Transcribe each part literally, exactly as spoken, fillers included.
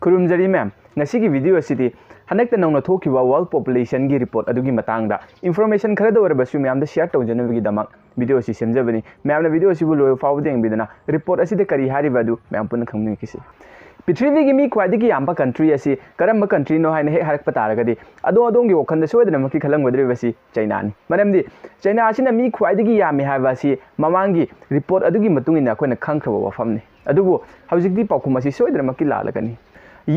ꯈꯨꯔꯨꯝꯖꯔꯤ ꯃꯌꯥꯝ꯫ ꯉꯁꯤꯒꯤ video ꯑꯁꯤꯗꯤ ꯍꯟꯗꯛꯇ ꯅꯧꯅ ꯊꯣꯛꯈꯤꯕ World Population ꯒꯤ report ꯑꯗꯨꯒꯤ ꯃꯇꯥꯡꯗ information ꯈꯔꯗ ꯑꯣꯏꯔꯕꯁꯨ ꯃꯌꯥꯝꯗ share ꯇꯧꯖꯅꯕꯒꯤꯗꯃꯛ video ꯑꯁꯤ ꯁꯦꯝꯖꯕꯅꯤ꯫ ꯃꯌꯥꯝꯅ video ꯑꯁꯤꯕꯨ ꯂꯣꯏꯕ ꯐꯥꯎꯕꯗ ꯌꯦꯡꯕꯤꯗꯨꯅ report ꯑꯁꯤꯗ ꯀꯔꯤ ꯍꯥꯏꯔꯤꯕ ꯑꯗꯨ ꯃꯌꯥꯝ ꯄꯨꯟꯅ ꯈꯪꯃꯤꯟꯅꯈꯤꯁꯤ꯫ ꯄ꯭ꯔꯤꯊꯤꯕꯤꯒꯤ ꯃꯤ ꯈ꯭ꯋꯥꯏꯗꯒꯤ ꯌꯥꯝꯕ country ꯑꯁꯤ ꯀꯔꯝꯕ country ꯅꯣ ꯍꯥꯏꯅ ꯍꯦꯛ ꯍꯥꯏꯔꯛꯄ ꯇꯥꯔꯒꯗꯤ, ꯑꯗꯣ ꯑꯗꯣꯝꯒꯤ ꯋꯥꯈꯜꯗ ꯁꯣꯏꯗꯅꯃꯛꯀꯤ ꯈꯜꯂꯝꯒꯗꯧꯔꯤꯕꯁꯤ ꯆꯩꯅꯥꯅꯤ꯫ ꯃꯔꯝꯗꯤ ꯆꯩꯅꯥ ꯑꯁꯤꯅ ꯃꯤ ꯈ꯭ꯋꯥꯏꯗꯒꯤ ꯌꯥꯝꯃꯤ ꯍꯥꯏꯕ ꯑꯁꯤ ꯃꯃꯥꯡꯒꯤ report ꯑꯗꯨꯒꯤ ꯃꯇꯨꯡ ꯏꯟꯅ ꯑꯩꯈꯣꯏꯅ ꯈꯪꯈ꯭ꯔꯕ ꯋꯥꯐꯝꯅꯤ꯫ ꯑꯗꯨꯕꯨ ꯍꯧꯖꯤꯛꯇꯤ ꯄꯥꯎꯈꯨꯝ ꯑꯁꯤ ꯁꯣꯏꯗꯅꯃꯛꯀꯤ ꯂꯥꯜꯂꯒꯅꯤ꯫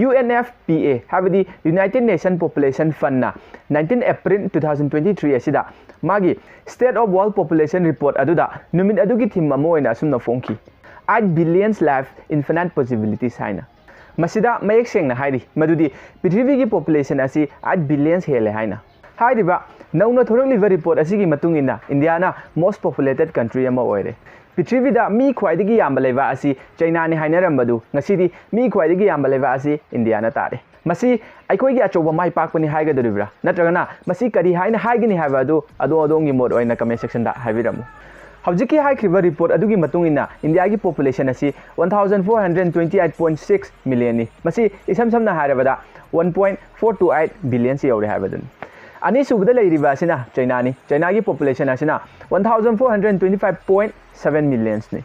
UNFPA ꯍꯥꯏꯕꯗꯤ United Nation Population Fund ꯅ nineteen April two thousand twenty three ꯑꯁꯤꯗ ꯃꯥꯒꯤ State of World Population report ꯑꯗꯨꯗ ꯅꯨꯃꯤꯠ ꯑꯗꯨꯒꯤ theme ꯑꯃ ꯑꯣꯏꯅ ꯑꯁꯨꯝꯅ ꯐꯣꯡꯈꯤ, "Eight billions life infinite possibilities" ꯍꯥꯏꯅ꯫ ꯃꯁꯤꯗ ꯃꯌꯦꯛ ꯁꯦꯡꯅ ꯍꯥꯏꯔꯤ ꯃꯗꯨꯗꯤ ꯄ꯭ꯔꯤꯊꯤꯕꯤꯒꯤ population ꯑꯁꯤ eight billions ꯍꯦꯜꯂꯦ ꯍꯥꯏꯅ꯫ ꯍꯥꯏꯔꯤꯕ ꯅꯧꯅ ꯊꯣꯔꯛꯂꯤꯕ report ꯑꯁꯤꯒꯤ ꯃꯇꯨꯡ ꯏꯟꯅ ꯏꯟꯗꯤꯌꯥꯅ most populated country ꯑꯃ ꯑꯣꯏꯔꯦ꯫ ꯄ꯭ꯔꯤꯊꯤꯕꯤꯗ ꯃꯤ ꯈ꯭ꯋꯥꯏꯗꯒꯤ ꯌꯥꯝꯕ ꯂꯩꯕꯥꯛ ꯑꯁꯤ ꯆꯩꯅꯥꯅꯤ ꯍꯥꯏꯅꯔꯝꯕꯗꯨ ꯉꯁꯤꯗꯤ ꯃꯤ ꯈ꯭ꯋꯥꯏꯗꯒꯤ ꯌꯥꯝꯕ ꯂꯩꯕꯥꯛ ꯑꯁꯤ ꯏꯟꯗꯤꯌꯥꯅ ꯇꯥꯔꯦ꯫ ꯃꯁꯤ ꯑꯩꯈꯣꯏꯒꯤ ꯑꯆꯧꯕ ꯃꯥꯏ ꯄꯥꯛꯄꯅꯤ ꯍꯥꯏꯒꯗꯧꯔꯤꯕ꯭ꯔꯥ? ꯅꯠꯇ꯭ꯔꯒꯅ ꯃꯁꯤ ꯀꯔꯤ ꯍꯥꯏꯅ ꯍꯥꯏꯒꯅꯤ ꯍꯥꯏꯕ ꯑꯗꯨ ꯑꯗꯣꯝ ꯑꯗꯣꯝꯒꯤ ꯃꯣꯠ ꯑꯣꯏꯅ comment section ꯗ ꯍꯥꯏꯕꯤꯔꯝꯃꯨ꯫ ꯍꯧꯖꯤꯛꯀꯤ ꯍꯥꯏꯈ꯭ꯔꯤꯕ report ꯑꯗꯨꯒꯤ ꯃꯇꯨꯡ ꯏꯟꯅ ꯏꯟꯗꯤꯌꯥꯒꯤ population ꯑꯁꯤ one thousand four hundred twenty eight point six million ꯅꯤ꯫ ꯃꯁꯤ ꯏꯁꯝ ꯁꯝꯅ ꯍꯥꯏꯔꯕꯗ one point four two eight billions ꯌꯧꯔꯦ ꯍꯥꯏꯕꯗꯨꯅꯤ꯫ ꯑꯅꯤꯁꯨꯕꯗ ꯂꯩꯔꯤꯕ ꯑꯁꯤꯅ ꯆꯩꯅꯥꯅꯤ꯫ ꯆꯩꯅꯥꯒꯤ population ꯑꯁꯤꯅ one thousand four hundred twenty five point seven millions ꯅꯤ꯫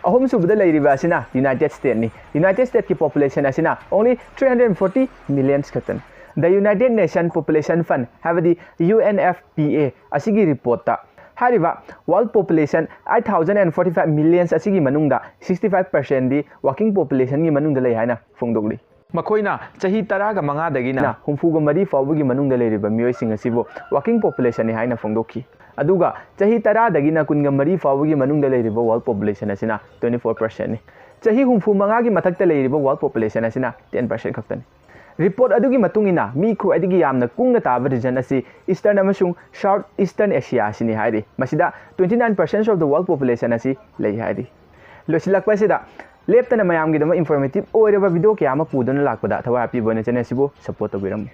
ꯑꯍꯨꯝꯁꯨꯕꯗ ꯂꯩꯔꯤꯕ ꯑꯁꯤꯅ United States ꯅꯤ꯫ United States ꯀꯤ population ꯑꯁꯤꯅ only three hundred forty millions ꯈꯛꯇꯅꯤ꯫ The United Nation Population Fund ꯍꯥꯏꯕꯗꯤ UNFPA ꯑꯁꯤꯒꯤ report ꯇ ꯍꯥꯏꯔꯤꯕ world population eight thousand and forty five millions ꯑꯁꯤꯒꯤ ꯃꯅꯨꯡꯗ sixty five percent ꯗꯤ working population ꯒꯤ ꯃꯅꯨꯡꯗ ꯂꯩ ꯍꯥꯏꯅ ꯐꯣꯡꯗꯣꯛꯂꯤ꯫ ꯃꯈꯣꯏꯅ ꯆꯍꯤ ꯇꯔꯥꯒ ꯃꯉꯥꯗꯒꯤꯅ ꯍꯨꯝꯐꯨꯒ ꯃꯔꯤ ꯐꯥꯎꯕꯒꯤ ꯃꯅꯨꯡꯗ ꯂꯩꯔꯤꯕ ꯃꯤꯑꯣꯏꯁꯤꯡ ꯑꯁꯤꯕꯨ working population ꯅꯤ ꯍꯥꯏꯅ ꯐꯣꯡꯗꯣꯛꯈꯤ꯫ ꯑꯗꯨꯒ ꯆꯍꯤ ꯇꯔꯥꯗꯒꯤꯅ ꯀꯨꯟꯒ ꯃꯔꯤ ꯐꯥꯎꯕꯒꯤ ꯃꯅꯨꯡꯗ ꯂꯩꯔꯤꯕ world population ꯑꯁꯤꯅ twenty four percent ꯅꯤ꯫ ꯆꯍꯤ ꯍꯨꯝꯐꯨ ꯃꯉꯥꯒꯤ ꯃꯊꯛꯇ ꯂꯩꯔꯤꯕ world population ꯑꯁꯤꯅ ten percent ꯈꯛꯇꯅꯤ꯫ Report ꯑꯗꯨꯒꯤ ꯃꯇꯨꯡ ꯏꯟꯅ ꯃꯤ ꯈ꯭ꯋꯥꯏꯗꯒꯤ ꯌꯥꯝꯅ ꯀꯨꯡꯅ ꯇꯥꯕ region ꯑꯁꯤ Eastern ꯑꯃꯁꯨꯡ South Eastern Asia ꯑꯁꯤꯅꯤ ꯍꯥꯏꯔꯤ꯫ ꯃꯁꯤꯗ twenty nine percent of the world population ꯑꯁꯤ ꯂꯩ ꯍꯥꯏꯔꯤ꯫ ꯂꯣꯏꯁꯤꯜꯂꯛꯄ ꯑꯁꯤꯗ ꯂꯦꯞꯇꯅ ꯃꯌꯥꯝꯒꯤꯗꯃꯛ informative ꯑꯣꯏꯔꯕ video ꯀꯌꯥ ꯑꯃ ꯄꯨꯗꯨꯅ ꯂꯥꯛꯄꯗ ꯊꯋꯥꯏ ꯍꯥꯞꯄꯤꯕ ꯑꯣꯏꯅ channel ꯑꯁꯤꯕꯨ support ꯇꯧꯕꯤꯔꯝꯃꯨ꯫